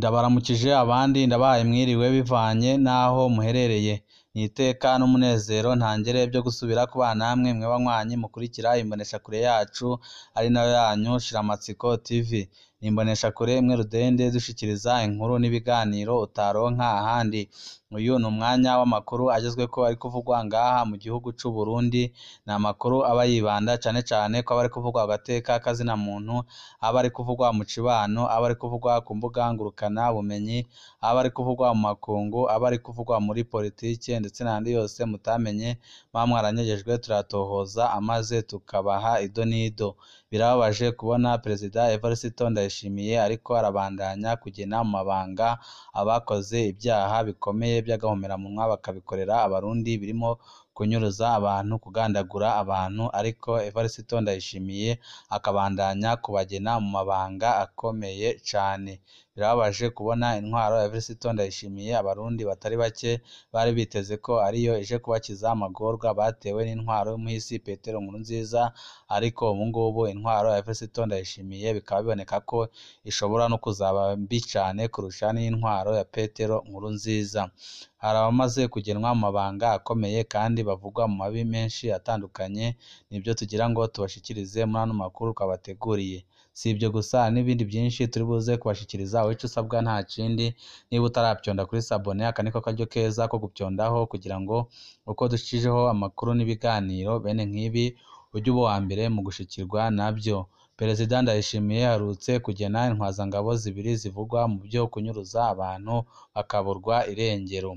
Ndabaramukije abandi ndabahaye mwiriwe bivanye n'aho muherereye. Ni iteka n'umunezero ntangere byo gusubira kubana namwe mwe banywanyi mukurikira imboneshakure yacu ari nayo yanyu Shiramatsiko TV. Ni imboneshakure imwe rudende dushikiriza inkuru n'ibiganiro utaronka ahandi. Uyu ni umwanya w'amakuru agezweko ari kuvugwa ngaha mu gihugu c'u Burundi. Ni amakuru aba yibanda cane cane ko aba ari kuvugwa agateka kazina muntu, aba ari kuvugwa mu cibano, aba ari kuvugwa ku mbuga ngurukana bumenyi, aba ari kuvugwa mu makungu, aba ari kuvugwa muri politike ndetse n'ayandi yose mutamenye muba mwaranyegejwe turatohoza amaze tukabaha ido n'ido. Birababaje kubona Perezida Evariste Ndayishimiye ariko arabandanya kugena mu mabanga abakoze ibyaha bikomeye by'agahomamunwa bakabikorera abarundi birimo kunyuruza abantu, kugandagura abantu, ariko Evariste Ndayishimiye akabandanya kubagena mu mabanga akomeye cane. Birababaje kubona intwaro ya Evariste Ndayishimiye abarundi batari bake bari biteze ko ariyo ije kubakiza amagorwa batewe n'intwaro y'umuhisi Petero Nkurunziza, ariko ubu ngubu intwaro ya Evariste Ndayishimiye bikaba biboneka ko ishobora no kuzaba mbi cane kurusha n'intwaro ya Petero Nkurunziza. Hari abamaze kugenwa mu mabanga akomeye kandi bavugwa mu mabi menshi atandukanye, nibyo tugira ngo tubashikirize muri ano makuru twabateguriye. Si ibyo gusa hari n'ibindi byinshi turi buze kubashikiriza, wowe ico usabwa nta kindi niba utarapyonda kuri sabone aka niko karyo keza ko gupyondaho kugira ngo uko dushijeho amakuru n'ibiganiro bene nk'ibi ujye uba uwa mbere mu gushikirwa nabyo. Perezida Ndayishimiye aherutse kugena intwazangabo zibiri zivugwa mu byo kunyuruza abantu bakaburwa irengero.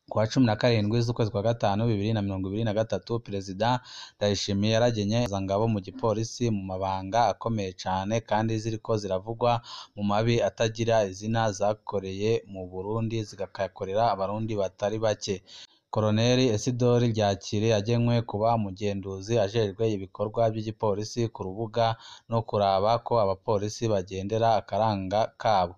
Ku wa 17 z'ukwezi kwa gatanu 2023, Perezida Ndayishimiye yaragenye intwazangabo mu gipolisi mu mabanga akomeye cane kandi ziriko ziravugwa mu mabi atagira izina zakoreye mu Burundi zikayakorera abarundi batari bake. Koloneli Isidore Ryakire yagenwe kuba umugenduzi ajejwe ibikorwa by'igipolisi ku rubuga no kuraba ko abapolisi bagendera akaranga kabo.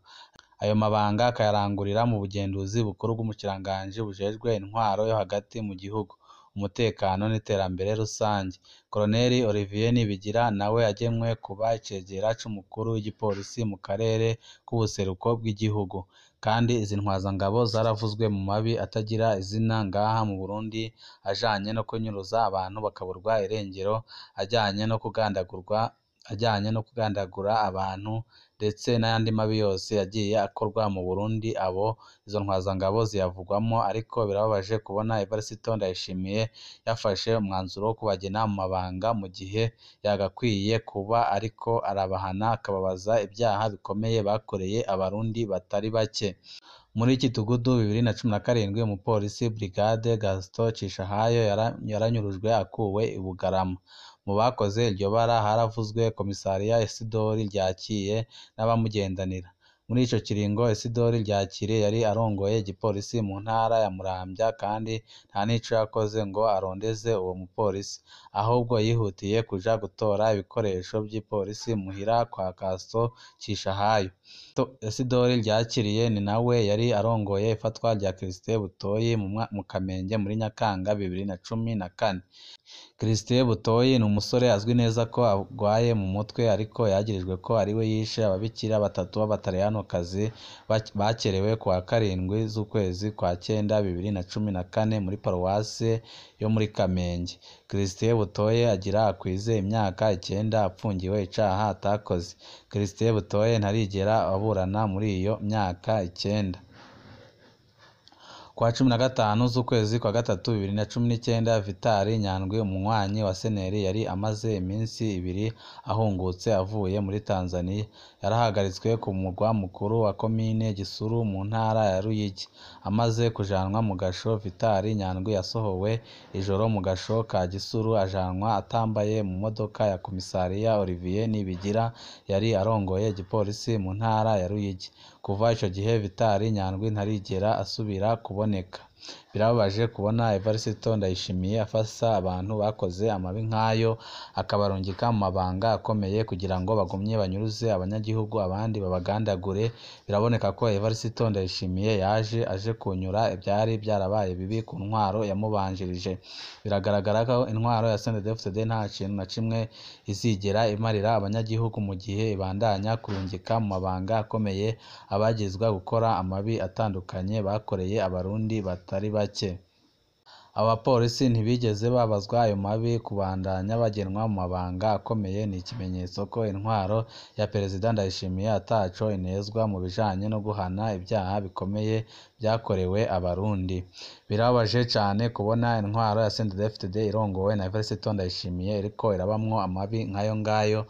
Ayo mabanga akayarangurira mu bugenduzi bukuru bw'umushikiranganji bujejwe intwaro yo hagati mu gihugu, umutekano n'iterambere rusange. Koloneli Olivier Nibigira nawe yagenwe kuba icegera c'umukuru w'igipolisi mu karere k'ubuseruko bw'igihugu. Kandi izi ntwazangabo zaravuzwe mu mabi atagira izina ngaha mu Burundi ajanye no kunyuruza abantu bakaburwa irengero, ajanye no kugandagurwa, ajanye no kugandagura abantu ndetse n'ayandi mabi yose yagiye akorwa mu Burundi abo izo ntwazangabo ziyavugwamo, ariko birababaje kubona Evariste Ndayishimiye yafashe umwanzuro wo kubagena mu mabanga mu gihe yagakwiye kuba ariko arabahana akababaza ibyaha bikomeye bakoreye abarundi batari bake. Muri Kitugudu 2017 umupolisi Brigade Gaston Cishahayo yaranyurujwe akuwe i Bugarama. Mu bakoze iryo bara haravuzwe Komisariya Isidore Ryakiye n'abamugendanira. Muri ico kiringo Isidore Ryakire yari arongoye igipolisi mu ntara ya Muramvya kandi nta nico yakoze ngo arondeze uwo mupolisi, ahubwo yihutiye kuja gutora ibikoresho vy'ipolisi muhira kwa Gaston Cishahayo. Isidore Ryakiriye ni nawe yari arongoye ifatwa rya Christin Butoyi mu Kamenge muri Nyakanga 2014. Christin Butoyi ni umusore azwi neza ko agwaye mu mutwe ariko yagirijwe ko ariwe yishe ababikira batatu b'abataliyanokazi bakerewe ku wa 7 z'ukwezi kwa cenda 2014 muri paruwase yo muri Kamenge. Christin Butoyi agira akwize imyaka 9 apfungiwe icaha atakoze. Christin Butoyi ntarigera aburana muri iyo myaka 9. Ku wa 15 z'ukwezi kwa gatatu 2019 Vitali Nyandwi umunywanyi wa Seneri yari amaze iminsi ibiri ahungutse avuye muri Tanzania, yarahagaritswe ku mugwa mukuru wa komine Gisuru mu ntara ya Ruyigi. Amaze kujanwa mu gasho, Vitali Nyandwi yasohowe ijoro mu gasho ka Gisuru ajanwa atambaye mu modoka ya Komisariya Olivier Nibigira yari arongoye igipolisi mu ntara ya Ruyigi. Kuva ico gihe Vitali Nyandwi ntarigera asubira kuboneka. Birababaje kubona Evariste Ndayishimiye afasa abantu bakoze amabi nk'ayo, akabarungika mu mabanga akomeye kugira ngo bagumye banyuruze abanyagihugu abandi babagandagure. Biraboneka ko Evariste Ndayishimiye yaje aje kunyura ivyari vyarabaye bibi ku ntwaro yamubanjirije. Biragaragara ko intwaro ya CNDD-FDD nta kintu na kimwe izigera imarira abanyagihugu mu gihe ibandanya kurungika mu mabanga akomeye abagizwa gukora amabi atandukanye bakoreye abarundi batari bake. Abapolisi ntibigeze babazwa ayo mabi. Kubandanya bagenwa mu mabanga akomeye ni ikimenyetso ko intwaro ya Perezida Ndayishimiye ataco inezwa mu bijanye no guhana ivyaha bikomeye vyakorewe abarundi. Birababaje cane kubona intwaro ya CNDD-FDD irongowe na Evariste Ndayishimiye iriko irabamwo amabi nk'ayo ngayo,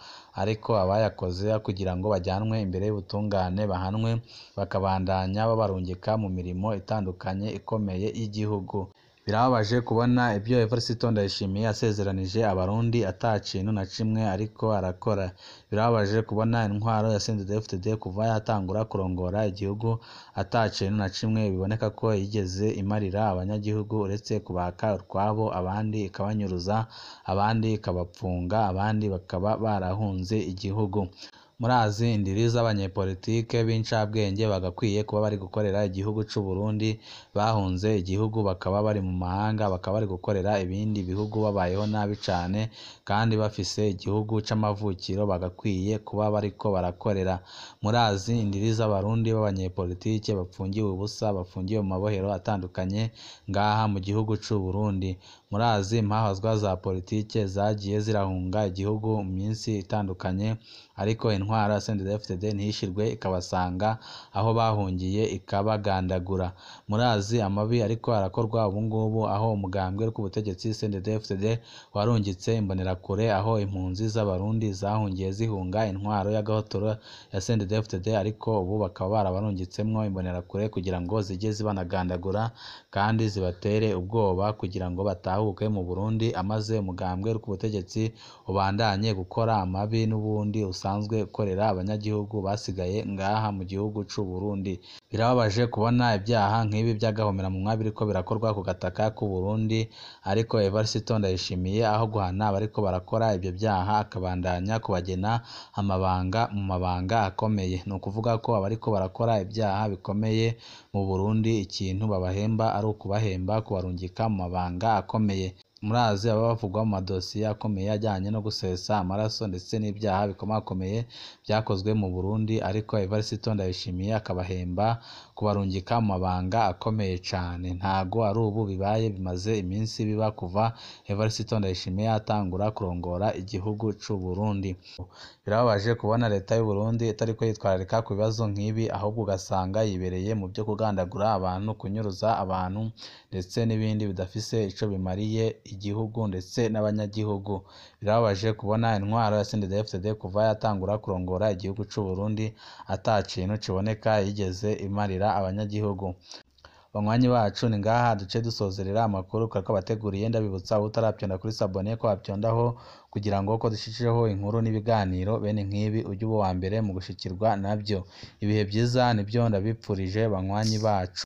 ariko abayakoze kugira ngo bajyanwe imbere y'ubutungane bahanwe, bakabandanya babarungika mu mirimo itandukanye ikomeye y'igihugu. Birababaje kubona ibyo Evariste Ndayishimiye yasezeranije abarundi ata kintu na kimwe ariko arakora. Birababaje kubona intwaro ya CNDD-FDD kuva yatangura kurongora igihugu ata kintu na kimwe biboneka ko yigeze imarira abanyagihugu, uretse kubaka utwabo, abandi ikabanyuruza, abandi ikabapfunga, abandi bakaba barahunze igihugu. Murazi indiri z'abanyepolitike b'incabwenge bagakwiye kuba bari gukorera igihugu c'u Burundi, bahunze igihugu bakaba bari mu mahanga, bakaba bari gukorera ibindi bihugu babayeho nabi cane, kandi bafise igihugu c'amavukiro bagakwiye kuba bariko barakorera. Murazi indiri z'abarundi b'abanyepolitike bapfungiwe ubusa, bafungiwe mu mabohero atandukanye ngaha mu gihugu c'u Burundi. Murazi impahazwa za politike zagiye zirahunga igihugu mu minsi itandukanye, ariko intwaro ya CNDD-FDD ntishirwe ikabasanga aho bahungiye ikabagandagura. Murazi amabi ariko arakorwa ubungubu, aho umugambwe uri ku butegetsi CNDD-FDD warungitse imbonerakure, aho impunzi z'abarundi zahungiye zihunga intwaro y'agahotoro ya CNDD-FDD, ariko ubu bakaba barabarungitsemwo imbonerakure kugira ngo zije zibanagandagura kandi zibatere ubwoba kugira ngo batahuke mu Burundi, amaze umugambwe uri ku butegetsi ubandanye gukora amabi n'ubundi usanzwe ukorera abanyagihugu basigaye ngaha mu gihugu c'u Burundi. Birababaje kubona ibyaha nk'ibi by'agahomeramumwa biriko birakorwa ku gataka k'u Burundi, ariko Evariste Ndayishimiye aho guhana abariko barakora ivyo vyaha akabandanya kubagena amabanga mu mabanga akomeye. Ni ukuvuga ko abariko barakora ibyaha bikomeye mu Burundi ikintu babahemba ari ukubahemba kubarungika mu mabanga akomeye. Murazi ababa bavugwa mu madosiye akomeye ajyanye no gusesa amaraso ndetse n'ibyaha bikomakomeye byakozwe mu Burundi, ariko Evariste Ndayishimiye akabahemba kubarungika mu mabanga akomeye cane. Ntago ari ubu bibaye, bimaze iminsi biba kuva Evariste Ndayishimiye yatangura kurongora igihugu c'u Burundi. Birababaje kubona leta y'u Burundi itariko yitwararika ku bibazo nk'ibi, ahubwo ugasanga yibereye mu byo kugandagura abantu, kunyuruza abantu ndetse n'ibindi bidafise ico bimariye igihugu ndetse n'abanyagihugu. Birababaje kubona intwaro ya CNDD-FDD kuva yatangura kurongora igihugu c'u Burundi ata kintu kiboneka yigeze imarira abanyagihugu. Banywanyi bacu, ni ngaha duce dusozerera amakuru twari twabateguriye. Ndabibutsa utarapyonda kuri sabone ko wapyondaho kugira ngo ko dushijeho inkuru n'ibiganiro bene nk'ibi ujye uba uwa mbere mu gushikirwa nabyo. Ibihe byiza nibyo ndabipfurije banywanyi bacu.